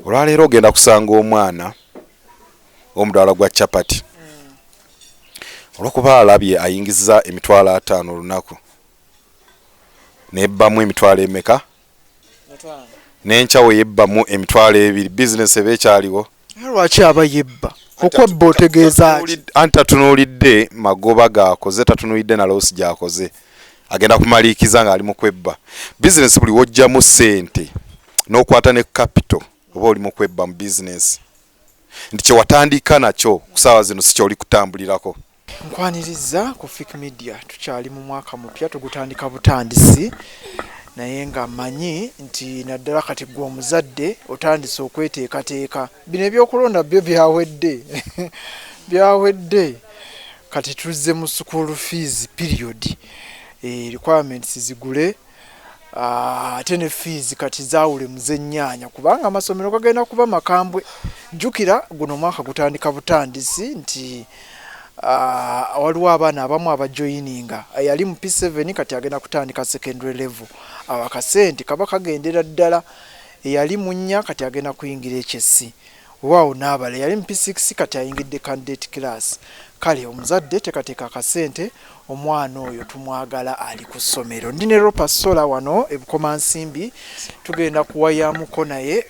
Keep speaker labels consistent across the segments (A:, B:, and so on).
A: Olwaleero ogenda kusanga omwana omudaala gwa chapati, olwokuba alabye ayingiza 50,000 olunaku, nebbamu emitwalo emeka? N'enkyawo yebbamu 20,000, bizinesi eba ekyaliwo?
B: Lwaki aba yebba? Okwebba otegeeza ki?
A: Anti tatunuulidde magoba gakoze, tatunuulidde na loss gyakoze, agenda kumaliikiza ng'ali mu kwebba. Bizinesi buli wojjamu ssente n'okwata ne capital, oba oli mu kwebba mu bizinesi, nti kyewatandika nakyo ku saawa zino si kyoli kutambulirako.
B: Nkwaniriza ku Fik Media. Tukyali mu mwaka mupya, tugutandika butandisi, naye nga manyi nti naddala kati gwe omuzadde otandise okweteekateeka. Bino ebyokulonda byo byawedde, byawedde. Kati tuzze mu school fees period, requirements zigule, ate ne fees kati zaawule mu z'ennyaanya, kubanga amasomero gagenda kuba makambwe. Jjukira guno omwaka gutandika butandisi nti waliwo abaana abamu abajoyininga. Yali mu P7, kati agenda kutandika secondary level, awo akasente kaba kagendera ddala. Eyali mu 4, kati agenda kuyingira HSC. Waawo n'abala eyali mu P6, kati ayingidde candidate class. Kale omuzadde teekateeka akasente, omwana oyo tumwagala ali ku ssomero. Ndi ne Ropa Sola wano ebukomansimbi, tugenda kuwayamuko naye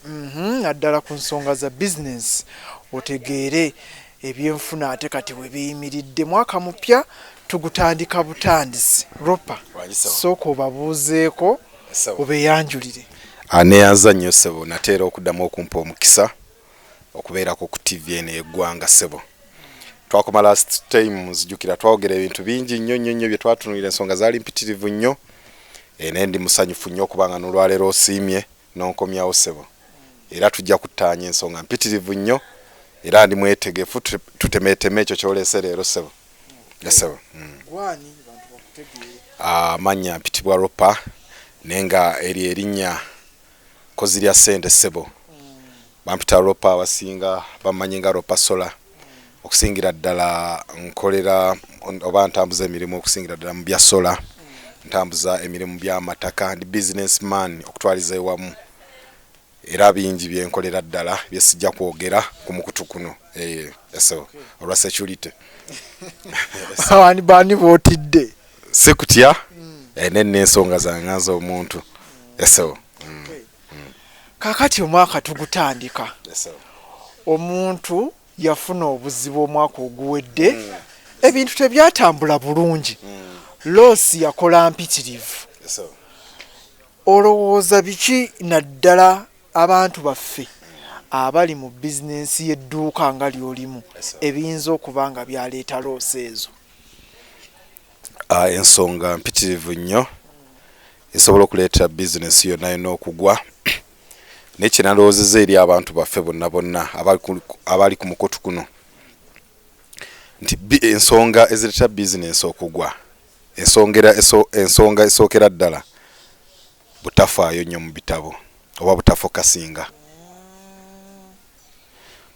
B: naddala ku nsonga za bizinesi, otegeere ebyenfuna ate kati we biyimiridde. Mwaka mupya, tugutandika butandisi. Ropa, sooka obabuuzeeko, obeyanjulire.
A: Neyanza nnyo ssebo nateera okuddamu okumpa omukisa okubeerako ku TV eno eyeggwanga. Ssebo, twakoma last time, nzijukira twogera ebintu bingi nnyo nnyo nnyo bye twatunuulira, ensonga zaali mpitirivu nnyo. Naye ndi musanyufu nnyo okubanga n'olwaleero osiimye n'onkomyawo ssebo, era tujja kuttaanya ensonga mpitirivu nnyo, era ndi mwetegefu tutemeeteme ekyo kyoleese leero ssebo. Ssebo.
B: Gwani bantu bakutegeere?
A: Amannya mpitibwa Ropa, naye nga eryo erinnya kozi lya ssente ssebo. Bampita Ropa, abasinga bamanyi nga Ropa Sola. Okusingira ddala nkolera oba ntambuza emirimu okusingira ddala mu bya solar, ntambuza emirimu by'amataka, ndi business man okutwaliza ewamu, era bingi byenkolera ddala byesijja kwogera ku mukutu kuno, so olwa security.
B: Bani bani bootidde?
A: Si kutya, nenna ensonga zange nze omuntu eso.
B: Kaakati omwaka tugutandika, omuntu yafuna obuzibu omwaka oguwedde, ebintu tebyatambula bulungi, loss yakola mpitirivu. Olowooza biki, naddala abantu baffe abali mu bizinensi y'edduuka nga ly'olimu, ebiyinza okuba nga byaleeta loss ezo?
A: Ensonga mpitirivu nnyo esobola okuleetera bizinesi yonna yonna okugwa, naye kyenalowoozeza eri abantu baffe bonna bonna abali ku mukutu kuno nti ensonga ezireetera bizinesi okugwa, ensonga esookera ddala, butafaayo nnyo mu bitabo oba butafokasinga.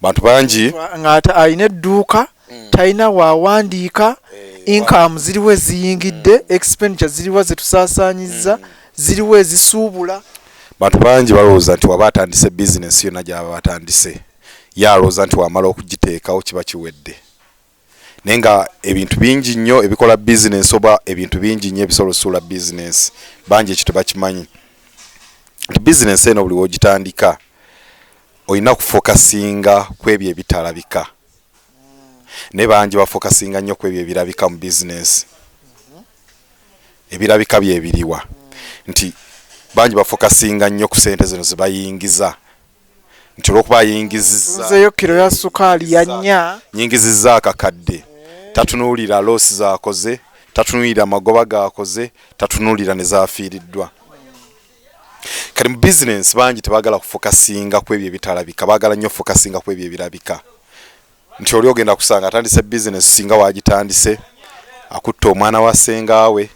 A: Bantu bangi
B: Ng'ate alina edduuka, talina waawandiika income ziriwo eziyingidde, expenditure ziriwo zetusaasaanyizza, ziriwo ezisuubula.
A: Bantu bangi balowooza nti waba atandise bizinesi yonna gyaba batandise, ye alowooza nti wamala okugiteekawo kiba kiwedde, naye nga ebintu bingi nnyo ebikola bizinesi oba ebintu bingi nnyo ebisobola osuula bizinesi, bangi ekyo tebakimanyi nti bizinesi eno buli wogitandika olina kufokasinga ku ebyo ebitalabika, naye bangi bafokasinga nnyo ku ebyo ebirabika mu bizinesi. Ebirabika byebiriwa? Nti bangi bafokasinga nnyo ku sente zino zebayingiza, nti olwokuba ayingiziza
B: Nzeyo kiro ya sukaali ya 4.
A: Nyingizizza akakadde, tatunuulira loss zakoze, tatunuulira magoba gakoze, tatunuulira ne zafiiriddwa. Kati mu bizinensi bangi tebagala kufokasinga ku ebyo ebitalabika, baagala nnyo fokasinga ku ebyo ebirabika, nti oli ogenda kusanga atandise bizinesi, singa wagitandise akutta omwana wa sengaawe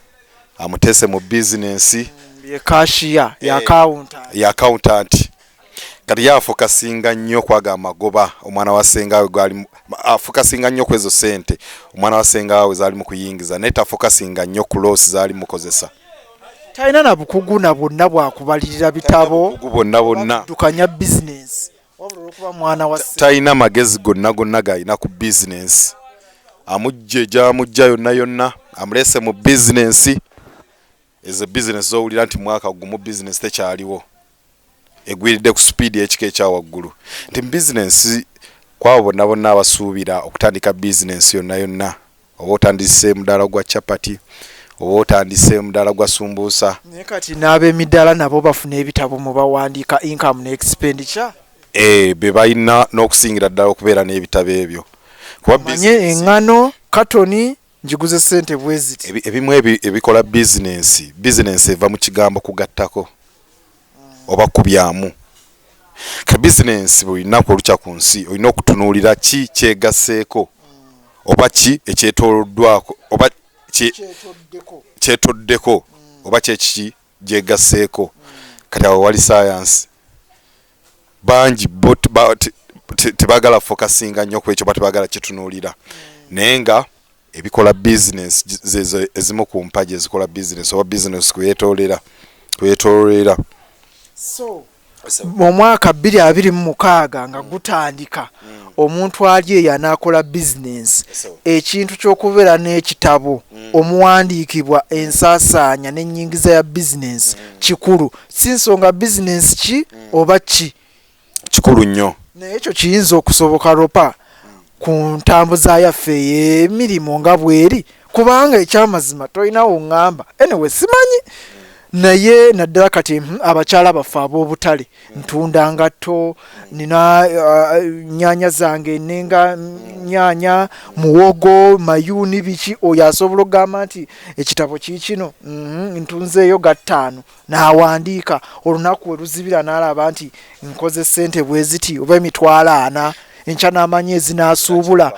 A: amuteese mu bizinensi.
B: Ye cashier ya accountant.
A: Ya accountant. Kati ye afokasinga nnyo kwaga amagoba omwana wa sengaawe gwali, afokasinga nnyo kwezo sente omwana wa sengaawe zaali mu kuyingiza, naye tafokasinga nnyo ku loss zaali mukozesa.
B: Talina na bukugu na bwonna bwakubalirira bitabo.
A: Bukugu bwonna bwonna.
B: Ddukanya bizinensi. Wabula olwokuba mwana wa
A: Talina magezi gonna gonna g'alina ku bizinensi. Amujja egyamujja yonna yonna, amuleese mu bizinensi. Ezo bizinensi z'owulira nti mwaka gumu bizinensi tekyaliwo, egwiridde ku sipiidi ekika ekya waggulu. Nti mu bizinensi, kwabo bonna bonna abasuubira okutandika bizinensi yonna yonna, oba otandise mudaala gwa chapati, oba otandise mudaala gwa sumbuusa.
B: Naye kati n'ab'emidaala nabo bafuna ebitabo mu bawandiika income ne expenditure.
A: Be balina n'okusingira ddala okubeera n'ebitabo ebyo. Kuba
B: manye eŋŋano katoni njiguze ssente bwe ziti.
A: Ebimu ebikola bizinensi, bizinensi eva mu kigambo kugattako oba kubyamu. Ka bizinensi buli lunaku olukya ku nsi olina okutunuulira ki kyegasseeko oba ki ekyetooloddwako oba kyetoddeko oba kyekiki gyegasseeko. Kati awo wali science. Bangi bo tebagala focusinga nnyo ku ekyo, ba tebagala kitunuulira. Naye nga ebikola bizinensi zezo ezimu ku mpagi ezikola bizinensi oba bizinensi kwetoolera.
B: So mu mwaka 2026 nga gutandika, omuntu ali eyo anaakola bizinensi, ekintu ky'okubeera n'ekitabo omuwandiikibwa ensaasaanya n'ennyingiza ya bizinensi kikulu. Si nsonga bizinensi ki oba ki,
A: kikulu nnyo.
B: Naye ekyo kiyinza okusoboka, Ropa, ku ntambuza yaffe ey'emirimu nga bweri? Kubanga ekyamazima tolinawo ŋŋamba, anyway simanyi, naye naddala kati abakyala baffe ab'obutale, ntunda ngatto, nina nyaanya zange, nenga nyaanya, muwogo, mayuuni, biki. Oyo asobola okugamba nti ekitabo kiikino, ntunzeeyo gattaano, n'awandiika olunaku we luzibira n'alaba nti nkoze ssente bwe ziti oba 400,000, enkya n'amanyi ezinaasuubula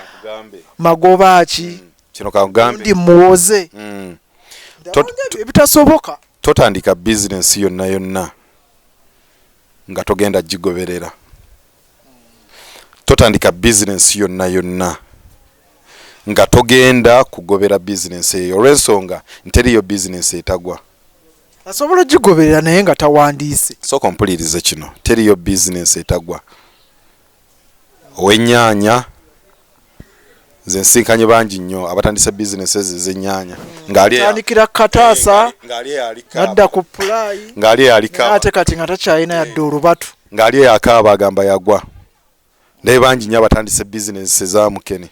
B: magoba ki.
A: Kino kankugambe.
B: Ndi muwoze. Ebitasoboka.
A: Totandika bizinensi yonna yonna nga togenda gigoberera. Totandika bizinensi yonna yonna nga togenda kugobera bizinensi eyo, olw'ensonga nteriyo bizinensi etagwa.
B: Asobola ogigoberera naye nga tawandiise.
A: Sooka ompulirize kino, teriyo bizinensi etagwa. Ow'ennyaanya, nze nsinkanye bangi nnyo abatandise bizinensi ezo ez'ennyaanya
B: ng'atandikira kataasa nadda ku pulayi,
A: ng'ali eyalika
B: ate kati nga takyalina yadde olubatu.
A: Ng'ali eyakaaba agamba yagwa. Naye bangi nnyo abatandise bizinensi eza mukene,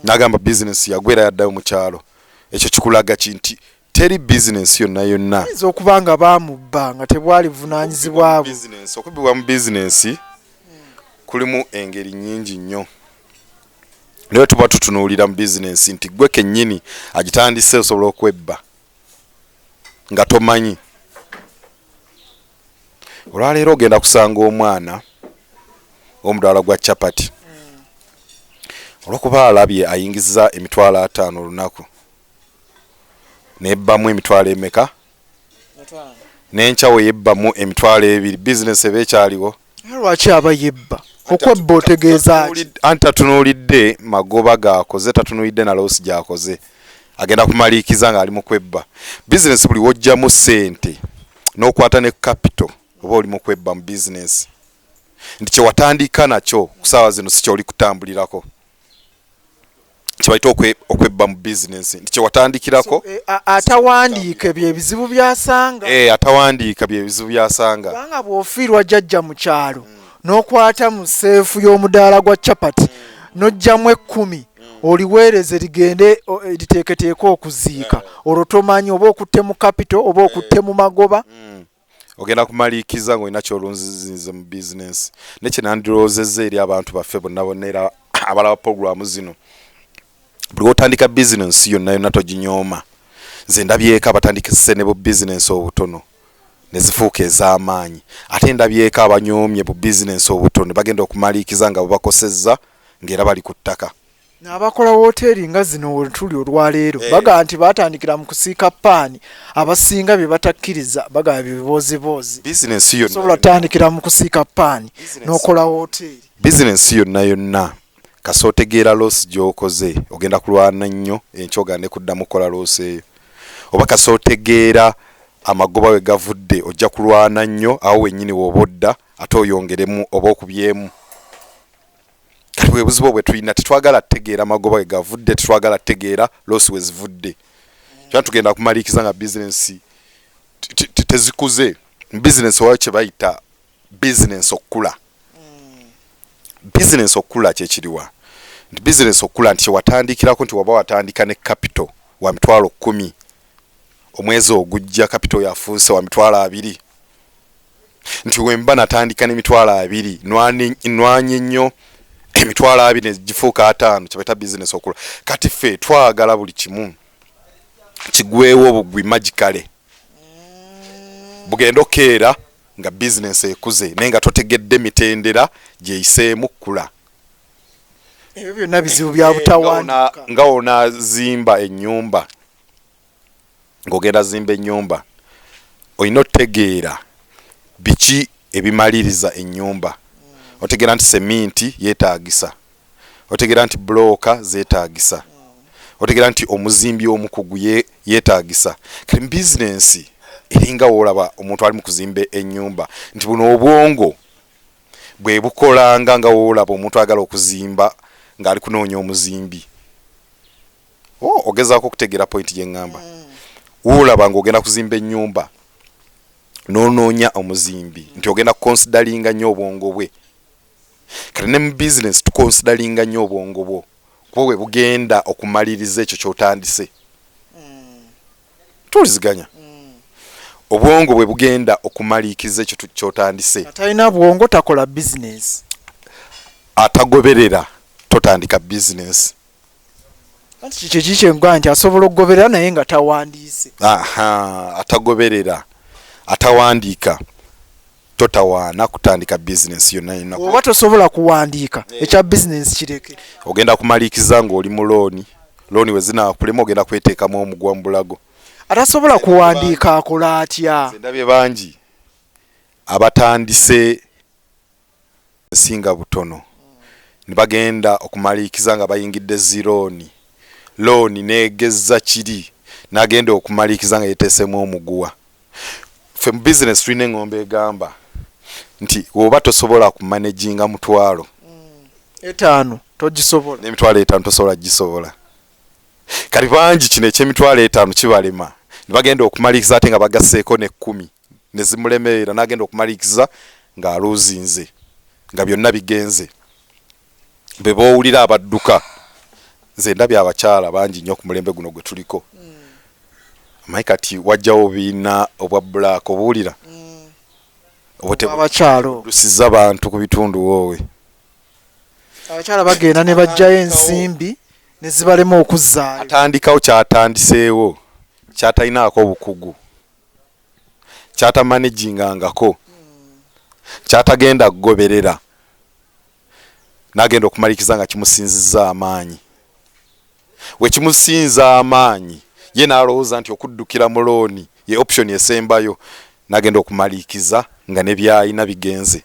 A: n'agamba bizinensi yagwa era yaddayo mu kyalo. Ekyo kikulaga ki? Nti teri bizinensi yonna yonna.
B: Ayinza okuba nga baamubba nga tebwali buvunaanyizibwa bwe.
A: Okubbibwa mu bizinensi kulimu engeri nnyingi nnyo, naye tuba tutunuulira mu bizinensi nti gwe kennyini agitandise osobola okwebba nga tomanyi. Olwaleero ogenda kusanga omwana w'omudaala gwa chapati, olwokuba alabye ayingiza 50,000 olunaku, nebbamu emitwalo emeka, n'enkya we yebbamu 20,000, bizinesi eba ekyaliwo?
B: Lwaki aba yebba? Okwebba otegeeza ki?
A: Anti tatunuulidde magoba gakoze, tatunuulidde na loss gyakoze, agenda kumaliikiza ng'ali mu kwebba bizinesi. Buli wojjamu ssente n'okwata ne capital, oba oli mu kwebba mu bizinesi, nti kyewatandika nakyo ku saawa zino si kyoli kutambulirako. Kibayita okwebba mu bizinesi, nti kyewatandikirako.
B: Atawandiika byebizibu byasanga.
A: Atawandiika byebizibu byasanga.
B: Kubanga bw'ofiirwa jjajja mu kyalo, n'okwata mu seefu y'omudaala gwa capati n'oggyamu 10, oliweereze ligende liteeketeeke okuziika, olwo tomanyi oba okutte mu capital oba okutte mu magoba.
A: Ogenda kumaliikiza ng'olina kyolunzizinze mu bizinensi. Ne kyenandirowoozezza eri abantu baffe bonna bonna era abalaba puroguramu zino, buli wotandika bizinensi yonna yonna toginyooma. Nze ndabyeko abatandikise ne bu bizinensi obutono ne zifuuka ez'amaanyi, ate ndabyeko abanyoomye bu bizinensi obutono bagenda okumaliikiza nga bubakosezza ng'era bali ku ttaka.
B: N'abakola woteeri nga zino wetuli olwaleero bagamba nti batandikira mu kusiika paani. Abasinga bye batakkiriza bagamba bibooziboozi.
A: Bizinensi yonna
B: Osobola tandikira mu kusiika paani n'okola woteeri.
A: Bizinensi yonna yonna, kasita otegeera loss gy'okoze, ogenda kulwana nnyo enkya ogande kuddamu kukola loss eyo, oba kasita otegeera amagoba we gavudde, ojja kulwana nnyo awo wennyini w'oba odda. Ate oyongeremu oba okubyemu. Kati bwe buzibu bwe tulina, tetwagala tutegeera magoba we gavudde, tetwagala tutegeera loss we zivudde. Kyona tugenda kumaliikiriza nga bizinensi tezikuze. Mu bizinensi wayo kye bayita bizinensi okukula, bizinensi okukula kyekiriwa nti bizinensi okukula nti kyewatandikirako, nti waba watandika ne capital wa 100,000, omwezi ogujja capital yafuuse wa 20,000. Nti wemba natandika n'20,000, nwanye nnyo, 20,000 negifuuka 50, kyebaita bizinensi okula. Kati ffe twagala buli kimu kigwewo bugwi magically, bugenda okeera nga bizinensi ekuze, naye nga totegedde mitendera gyeyiseemu kkula.
B: Ebyo byonna bizibu bya butawandiika.
A: Nga onazimba ennyumba, ng'ogenda zimba ennyumba, olina otegeera biki ebimaliriza ennyumba. Otegeera nti seminti yeetaagisa, otegeera nti bulooka zeetaagisa, otegeera nti omuzimbi omukugu yeetaagisa. Kati mu bizinensi eringa woolaba omuntu ali mu kuzimba ennyumba, nti buno obwongo bwe bukolanga nga woolaba omuntu ayagala okuzimba ng'ali kunoonya omuzimbi. Oh, ogezaako okutegeera point gye ŋŋamba? Woolaba ng'ogenda kuzimba ennyumba n'onoonya omuzimbi, nti ogenda kuconsideringa nnyo obwongo bwe. Kati ne mu bizinesi tuconsideringa nnyo obwongo bwo, kuba bwe bugenda okumaliriza ekyo ky'otandise. Tuwuliziganya? Obwongo bwe bugenda okumaliikiriza ekyo ky'otandise.
B: Atalina bwongo takola bizinesi.
A: Atagoberera totandika bizinesi.
B: Anti kikyo kikyenga nti asobola okugoberera naye nga tawandiise.
A: Aha, atagoberera, atawandiika, totawaana kutandika bizinesi yonna yonna.
B: Oba tosobola kuwandiika, ekya bizinesi kireke.
A: Ogenda kumaliikiriza ng'oli mu looni. Looni we zinaakulema, ogenda kweteekamu omugwa mu bulago.
B: Atasobola kuwandiika akola atya?
A: Nze ndabye bangi abatandise nsinga butono ne bagenda okumaliikiriza nga bayingidde zi looni, looni neegezza kiri, n'agenda okumaliikiriza nga yeeteeseemu omuguwa. Ffe mu bizinesi tulina eŋŋombe egamba nti woba tosobola kumanaginga 50
B: 5 togisobola.
A: N'50,000 tosobola gisobola. Kati bangi kino eky'50,000 kibalema, ne bagenda okumaliriza ate nga bagasseeko n'10 ne zimulemerera, n'agenda okumaliriza ng'aluuzinze, nga byonna bigenze. Be boowulira abadduka. Nze ndabye abakyala bangi nnyo ku mulembe guno gwe tuliko. Amanyi kati wajjawo obubiina obwa black, obuwulira?
B: Abakyalo.
A: Obudusiza bantu ku bitundu woowe.
B: Abakyala bagenda ne bajjayo ensimbi ne zibalema okuzzaayo.
A: Atandikawo kyatandiseewo kyatalinaako obukugu, kyatamanagingangako, kyatagenda kugoberera, n'agenda okumaliriza nga kimusinzizza amaanyi. We kimusinza amaanyi, ye n'alowooza nti okuddukira mu looni ye option esembayo, n'agenda okumaliikiriza nga ne by'alina bigenze,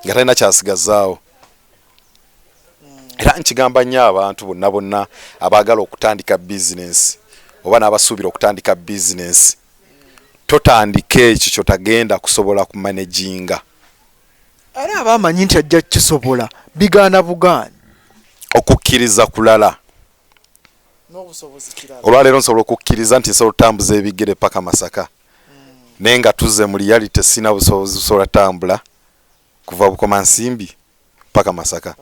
A: nga talina kyasigazaawo. Era nkigamba nnyo abantu bonna bonna abaagala okutandika bizinensi oba n'abasuubira okutandika bizinensi, totandika ekyo kyotagenda kusobola kumanaginga.
B: Era aba amanyi nti ajja kukisobola, bigaana bugaanyi.
A: Okukkiriza kulala.
B: N'obusobozi kirala.
A: Olwaleero nsobola okukkiriza nti nsobola okutambuza ebigere paka Masaka, naye nga tuzze mu reality sirina busobozi busobola tambula kuva Bukomansimbi paka Masaka.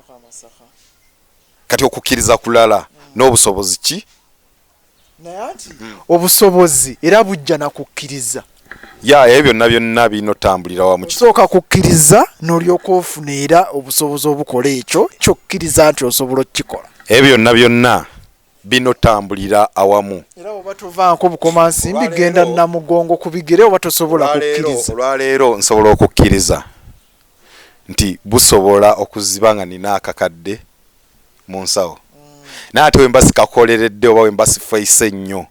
A: Kati okukkiriza kulala, n'obusobozi ki?
B: Naye anti obusobozi era bujja na kukkiriza.
A: Ya, ebyo byonna byonna birina otambulira wamu.
B: Osooka kukkiriza n'olyoka ofuna era obusobozi obukola ekyo kyokkiriza nti osobola okukikola.
A: Ebyo byonna byonna birina otambulira awamu.
B: Era oba tovaanko Bukomansimbi genda Namugongo ku bigere, oba tosobola kukkiriza.
A: Olwaleero nsobola okukkiriza nti busobola okuziba nga nina akakadde mu nsawo, naye ate wemba sikakoleredde oba wemba sifaise nnyo,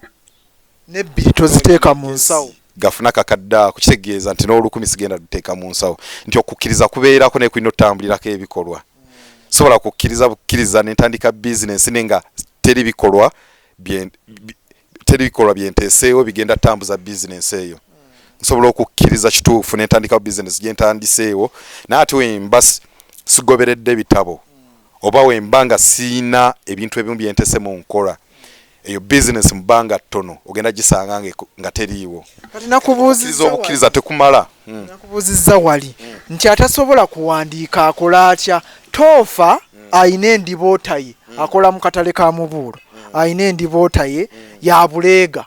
B: Nebbiri toziteeka mu nsawo.
A: Gafuna kakadde ako, kitegeeza nti n'1,000 sigenda duteeka mu nsawo. Nti okukkiriza kubeerako, naye kulina otambulirako ebikolwa. Sobola kukkiriza bukkiriza nentandika bizinensi naye nga teri bikolwa teri bikolwa byenteeseewo bigenda tambuza bizinensi eyo. Nsobola okukkiriza kituufu nentandikawo bizinesi gyentandiseewo, naye ate wemba sigoberedde bitabo oba wemba nga siina ebintu ebimu byentese mu nkola eyo, bizinesi mu bbanga ttono ogenda gisanga nga teriiwo.
B: Kati nakubuuzizza
A: obukkiriza tekumala.
B: Nakubuuzizza wali nti atasobola kuwandiika akola atya? Toofa ayina endiboota ye, akola mu katale ka mubuulo, ayina endiboota ye ya buleega,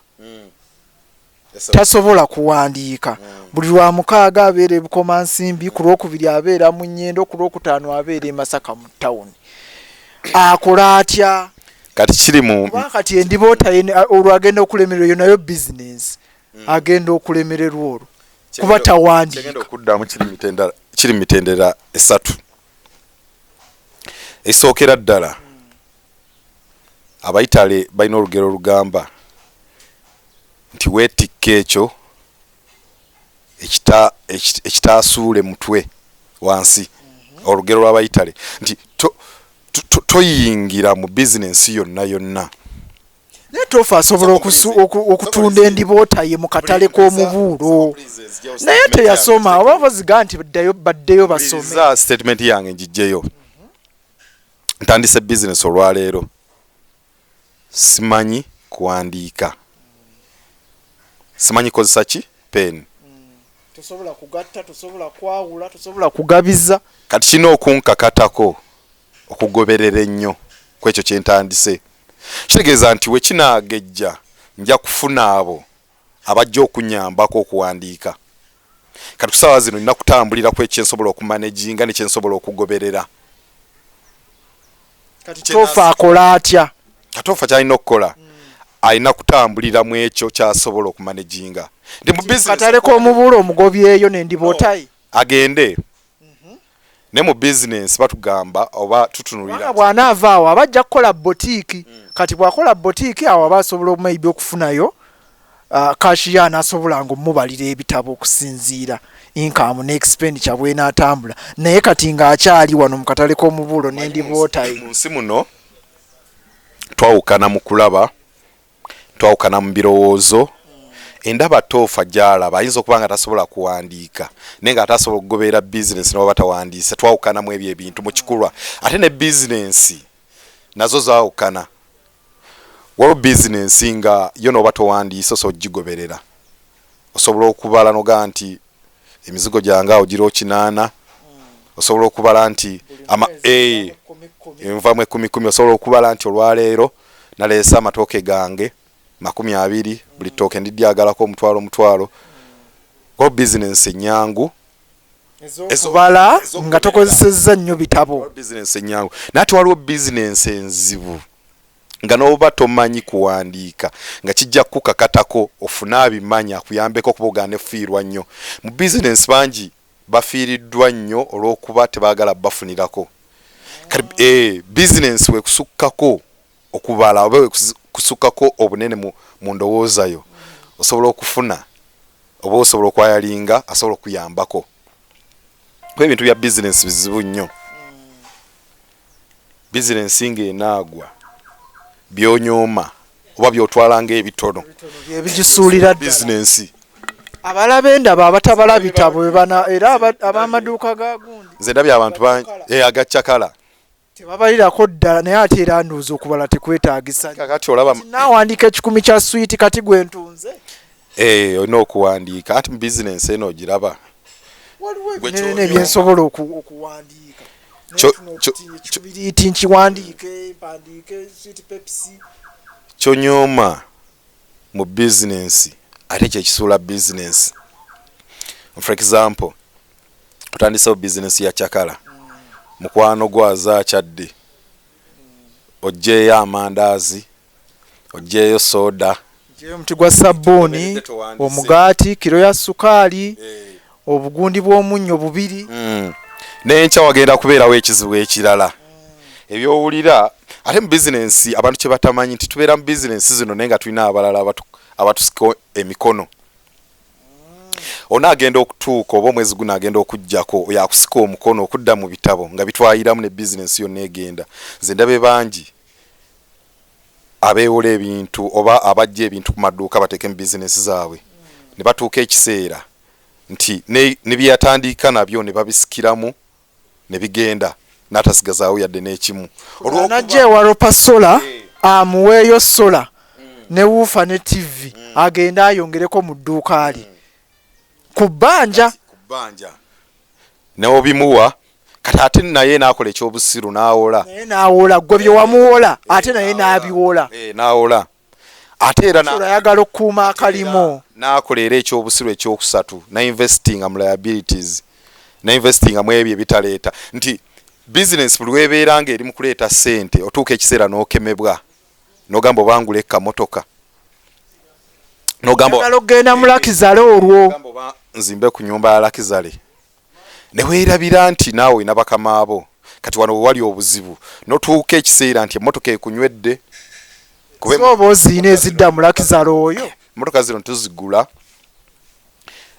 B: tasobola kuwandiika. Buli lwa mukaaga abeera eBukomansimbi, ku lwokubiri abeera mu Nyendo, ku lwokutaano abeera e Masaka mu tawuni. Akola atya?
A: Kati kiri mu
B: Kuba kati endiboota ye olwo agenda okulemererwa, eyo nayo bizinensi agenda okulemererwa olwo kuba tawandiika.
A: Kyengenda okuddamu kiri mu mitendera esatu. Esookera ddala, Abayitale balina olugero olugamba nti weetikka ekyo ekitaasuule mutwe wansi. Olugero lw'Abayitale nti toyingira mu bizinensi yonna yonna.
B: Naye Toofa asobola okutunda endiboota ye mu katale k'omubuulo, naye teyasoma, oba baziga nti baddeyo basome.
A: Statement yange ngijjeyo. Ntandise bizinesi olwaleero, simanyi kuwandiika, simanyi kozesa ki pen.
B: Tosobola kugatta, tosobola kwawula, tosobola kugabiza.
A: Kati kirina okunkakatako okugoberera ennyo ku ekyo kyentandise. Kitegeeza nti wekinaagejja nja kufuna abo abajja okunyambako okuwandiika. Kati kusaawa zino nina kutambulira ku ekyensobola okumanaginga nekyensobola okugoberera.
B: Kati Toofa akola atya?
A: Katoofa kyalina okukola, alina kutambulira mu ekyo kyasobola okumanaginga. Ndi mu business
B: katale k'omubuulo omugobyeyo nendibootayi.
A: Agende ne mu bizinensi batugamba oba tutunulira.
B: Kubanga bw'anaava awo aba ajja kukola botiiki. Kati bw'akola botiiki awo aba asobola maybe okufunayo cashier anaasobola nga omubalira ebitabo okusinziira income ne expenditure bw'enaatambula. Naye kati ng'akyali wano mu katale k'omubuulo n'endibootayi.
A: Mu nsi muno twawukana mu kulaba, twawukana mu birowoozo. Endaba Toofa gy'alaba ayinza okuba nga tasobola kuwandiika, naye nga atasobola okugoberera bizinensi newaba tawandiise. Twawukanamu ebyo ebintu mu kikulwa. Ate ne bizinensi nazo zaawukana. Waliwo bizinensi nga yo n'oba towandiise osobola okugigoberera, osobola okubala nogaa nti emizigo gyange awo giriwo 8, osobola okubala nti envamu 10 10, osobola okubala nti olwaleero naleese amatooke gange 20, buli ttooke ndidyagalako omutwalo omutwalo. Waliwo bizinensi enyangu
B: ezokubala nga tokozesezza nnyo bitabo.
A: Bizinensi enyangu, naye ate waliwo bizinensi enzibu nga n'oba tomanyi kuwandiika nga kijja kukakatako ofune abimanyi akuyambeko, okuba ogaana efiirwa nnyo mu bizinensi. Bangi bafiiriddwa nnyo olw'okuba tebaagala bafunirako. Kati bizinensi wekusukkako okubala oba wekusukkako obunene mu ndowooza yo, osobola okufuna oba osobola okwayalinga asobola okuyambako, kuba ebintu bya bizinensi bizibu nnyo. Bizinensi ng'enaagwa, byonyooma oba byotwala ng'ebitono
B: byebigisuulira
A: bizinensi.
B: Abalaba endaba abatabala bitabo bebana era ab'amaduuka ga gundi.
A: Nze ndabye abantu bangi agaccakala
B: tebabalirako ddala, naye ate era ndowooza okubala tekwetaagisa.
A: Kakati olaba
B: naawandiika 100 kya swiiti kati gwe ntunze.
A: Olina okuwandiika, anti mu bizinensi eno ogiraba.
B: Waliwo ebinene ebyensobola okuwandiika, ekibiriiti nkiwandiike, mpandiike swiiti Pepsi.
A: Kyonyooma mu bizinensi ate kyekisuula bizinensi. For example, otandisewo bizinensi ya cakala, mukwano gwo aze akyadde, oggyeyo amandaazi, oggyeyo soda,
B: omuti gwa sabbuuni, omugaati, kiro ya sukaali, obugundi bw'omunnyo bubiri.
A: N'enkya wagenda kubeerawo ekizibu ekirala ebyowulira. Ate mu bizinensi abantu kye batamanyi nti tubeera mu bizinensi zino naye nga tulina abalala abatusika emikono. Onaagenda okutuuka oba omwezi guno agenda okuggyako oyo akusika omukono okudda mu bitabo nga bitwayiramu ne bizinensi yonna egenda. Nze ndabe bangi abeewola ebintu oba abajja ebintu ku maduuka bateeke mu bizinensi zaabwe, Ne batuuka ekiseera nti ne byeyatandika nabyo ne babisikiramu ne bigenda, n'atasigazaawo yadde n'ekimu.
B: Anajja ewa Ropa Solar amuweeyo solar ne woofer ne TV, agende ayongereko mu dduuka lye ku bbanja.
A: Ku bbanja neobimuwa. Kati ate naye n'akola ekyobusiru n'awola.
B: Naye n'awola gwe bye wamuwola, ate naye n'abiwola.
A: N'awola ate era
B: Solar ayagala okukuuma akalimo.
A: N'akola era ekyobusiru ekyokusatu, nainvestinga mu liabilities, nainvestinga mu ebyo ebitaleeta. Nti bizinesi buli webeera nga eri mu kuleeta ssente, otuuka ekiseera n'okemebwa n'ogamba obangula ekamotoka, n'ogamba
B: oyagala okugenda mu luxury olwo.
A: Ogamba oba nzimbe ku nyumba ya luxury, ne weerabira nti naawe olina bakamaabo. Kati wano wewali obuzibu, notuuka ekiseera nti emmotoka ekunywedde.
B: Kuba so oba oziina ezidda mu luxury oyo.
A: Emmotoka zino tuzigula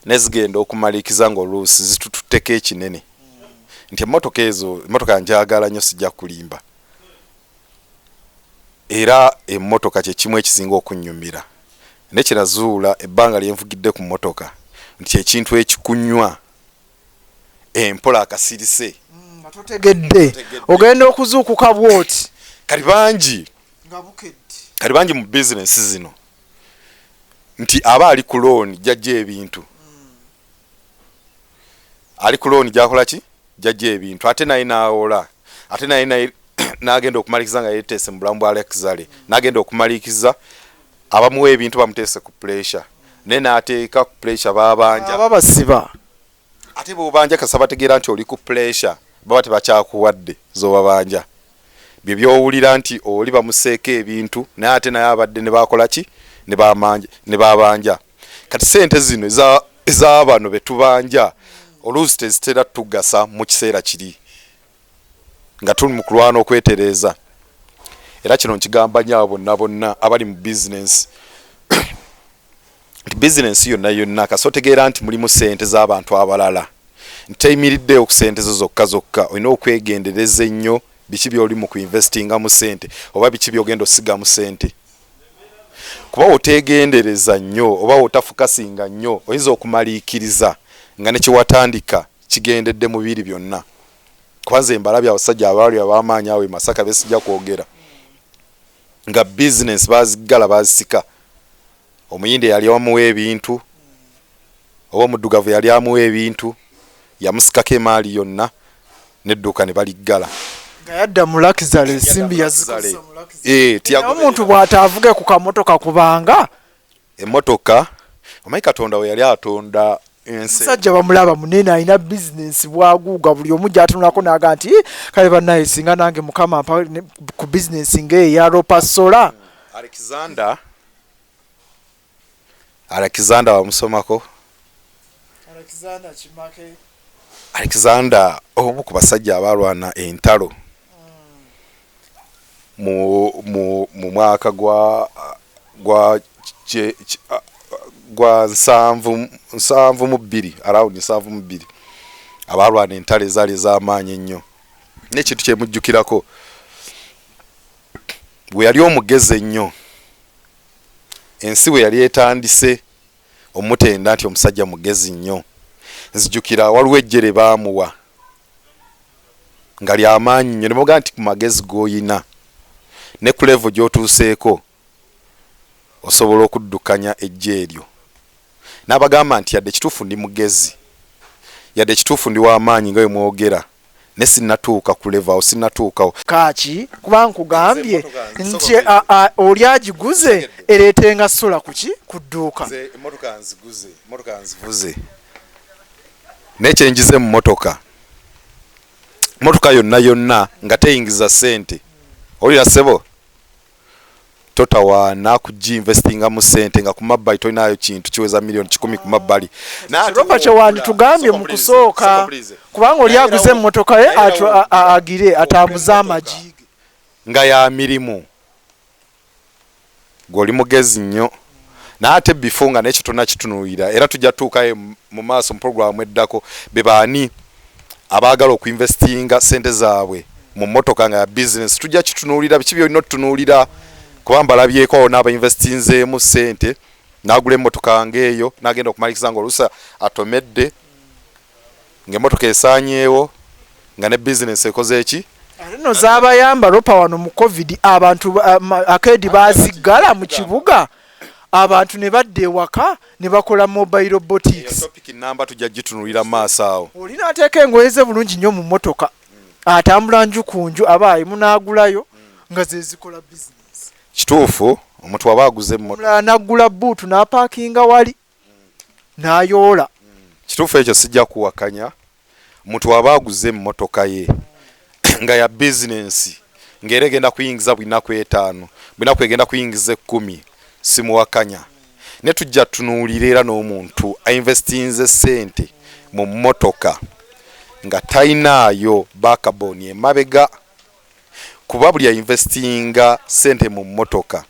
A: nezigenda okumalikiza nga oluusi zitututteko ekinene. Nti emmotoka ezo, emmotoka njagala nnyo, sijja kulimba, era emmotoka kyekimu ekisinga okunyumira. Naye kyenazuula ebbanga lyenvugidde ku mmotoka nti ekintu ekikunywa empola akasirise
B: nga totegedde, ogenda okuzuukuka bwoti
A: Kati bangi
B: nga bukedde.
A: Kati bangi mu bizinesi zino nti aba ali ku looni, jajja ebintu, ali ku looni, gyakola ki, jajja ebintu, ate naye n'awola, ate naye n'agenda okumalikiza nga yeteese mu bulamu bwa luxury, n'agenda okumalikiza abamuwa ebintu bamuteese ku pressure, naye n'ateeka ku pressure babanja.
B: Aba basiba.
A: Ate bwobanja kasa bategeera nti oli ku pressure, baba tebakyakuwadde zobabanja. Bye byowulira nti oli bamuseeko ebintu, naye ate naye abadde ne bakola ki, ne babanja. Kati sente zino ez'abano betubanja oluusi tezitera tugasa mu kiseera kiri nga tuli mu kulwana okwetereeza. Era kino nkigamba nnyo abo bonna bonna abali mu bizinensi nti bizinensi yonna yonna kasi otegeera nti mulimu sente z'abantu abalala, nti teyimiriddeewo ku sente zo zokka zokka. Olina okwegendereza ennyo biki by'oli mu kuinvestinga mu sente oba biki by'ogenda osigamu sente, kuba oteegendereza nnyo oba otafocusinga nnyo, oyinza okumaliikiriza nga ne kyewatandika kigendedde mu biri byonna. Kuba nze mbalabye abasajja abaali ab'amaanyi awo e Masaka besijja kwogera, nga bizinensi baziggala, bazisika. Omuyindi yali amuwa ebintu oba omuddugavu yali amuwa ebintu, yamusikako emaali yonna nedduuka ne baliggala.
B: Nga yadda mu luxury, ensimbi yazikozesa mu luxury.
A: Naye
B: omuntu bw'ataavuge ku kamotoka kubanga
A: Emmotoka, omanyi Katonda we yali atonda ensi,
B: omusajja bamulaba munene, alina bizinensi, bwaguuga, buli omu gyatunulako n'aga nti, "Ih, kale bannaye, singa nange Mukama mpa ku bizinensi ng'eya Ropa Solar."
A: Alexander wamusomako? Alexander omu ku basajja abalwana entalo mu mwaka gwa 72, around 72, abalwana entalo ezaali ez'amaanyi ennyo. N'ekintu kyemujjukirako, bwe yali omugezi ennyo, ensi bwe yali etandise omutenda nti omusajja mugezi nnyo, nzijukira waliwo ejjere baamuwa nga lyamaanyi nnyo, ne bamugamba nti ku magezi g'oyina ne ku level gy'otuuseeko osobola okuddukanya ejje eryo. N'abagamba nti yadde kituufu ndi mugezi, yadde kituufu ndi w'amaanyi nga bwe mwogera, ne sinnatuuka ku level awo, sinnatuukawo.
B: Kaki kuba nkugambye nti oli agiguze ereetenga solar kuki ku dduuka.
A: Nze emmotoka nziguze, emmotoka nzivuze, naye kyenjize mu mmotoka, mmotoka yonna yonna nga teyingiza ssente, olira ssebo, totawaana kugiinvestinga mu ssente nga ku mabbali tolinayo kintu kiweza miliyoni 100 ku mabbali.
B: Ropa, kyewanditugambye mu kusooka, kubanga oli aguze emmotoka ye agire atambuze amagi ge
A: nga ya mirimu, gweoli mugezi nnyo, naye ate before nga nekyo tonakitunuulira. Era tujja tutuukayo mu maaso mu programu eddako, be baani abaagala okuinvestinga sente zaabwe mu mmotoka nga ya business. Tujja kitunuulira biki byolina otutunuulira, kuba mbalabyeko awo n'abainvestinzeemu sente. N'agula emmotoka ng'eyo, n'agenda okumaliriza ng'oluusi atomedde, ng'emmotoka esaanyeewo, nga ne bizinensi ekoze eki.
B: Ate no zaabayamba ropa wano mu COVID, abantu akeedi baaziggala mu kibuga, abantu ne badda ewaka ne bakola mobile boutiques.
A: Topic namba tujja gitunulira mu maaso awo.
B: Oli n'ateeka engoye ze bulungi nnyo mu mmotoka, atambula nju ku nju, abaayi munaagulayo, nga ze zikola bizinesi.
A: Kituufu, omuntu waba aguze emmotoka,
B: omulala n'aggula buutu n'apaakinga wali n'ayoola.
A: Kituufu, ekyo sijja kuwakanya. Omuntu waba aguze emmotoka ye nga ya bizinensi, ng'era egenda kuyingiza buli nnaku 5, buli naku egenda kuyingiza 10, simuwakanya. Ne tujja tunuulira era n'omuntu ainvestinze ssente mu mmotoka nga talinaayo backbone emabega, kuba buli ainvestinga ssente mu mmotoka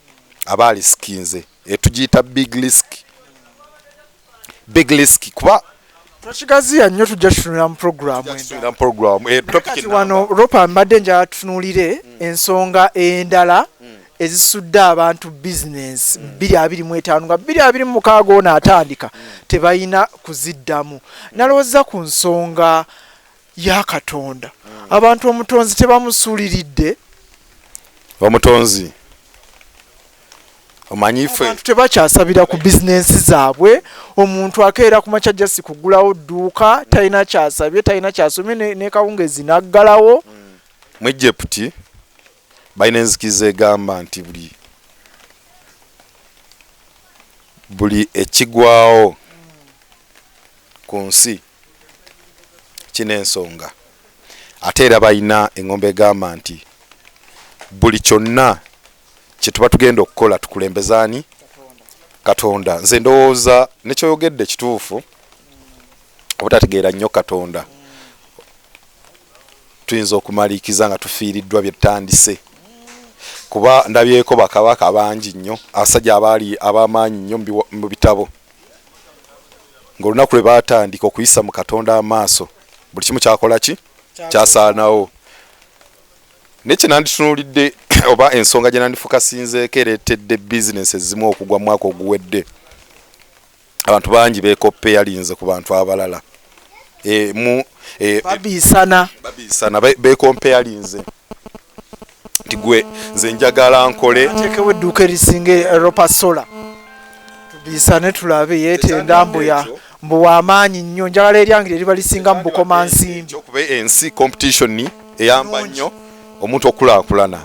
A: aba alisikinze, etugiyita big risk, big risk, kuba
B: Tokigaziya nnyo, tujja tutunula mu programu endala.
A: Tutunulira mu program topic.
B: Kati wano ropa mbadde njala tutunuulire ensonga endala ezisudde abantu bizinensi 2025, nga 2026 ono atandika tebalina kuziddamu. Nalowooza ku nsonga ya Katonda, abantu omutonzi tebamusuuliridde.
A: Omutonzi omanyi ffe
B: Abantu tebakyasabira ku bizinensi zaabwe. Omuntu akeera ku makya just kugulawo dduuka, talina kyasabye, talina kyasomye, ne kawungezi naggalawo.
A: Mu Egypt balina enzikiriza egamba nti buli ekigwawo ku nsi kina ensonga. Ate era balina eŋŋombe egamba nti buli kyonna kye tuba tugenda okukola tukulembezaani Katonda. Nze ndowooza nekyoyogedde kituufu, obutategeera nnyo Katonda, tuyinza okumaliikiza nga tufiiriddwa bye tutandise, kuba ndabyeko bakabaka bangi nnyo, abasajja abaali ab'amaanyi nnyo mu bitabo, ng'olunaku lwe baatandika okuyisa mu Katonda amaaso, buli kimu kyakola ki kyasaanawo. Naye kye nanditunuulidde oba ensonga gye nandifokasinzeeko ereetedde bizinesi ezimu okugwa mu mwaka oguwedde, abantu bangi beekopeyalinze ku bantu abalala.
B: Babiisana.
A: Babiisana, beekompeyalinze nti gwe nze njagala nkole
B: Ateekewo edduuka erisinga Ropa Sola, tubiisane tulabe yeetenda mbuya mbu wamaanyi nnyo, njagala eryange eriba lisinga mu Bukomansimbi.
A: Ekyokuba ensi competition eyamba nnyo omuntu okukulaakulana.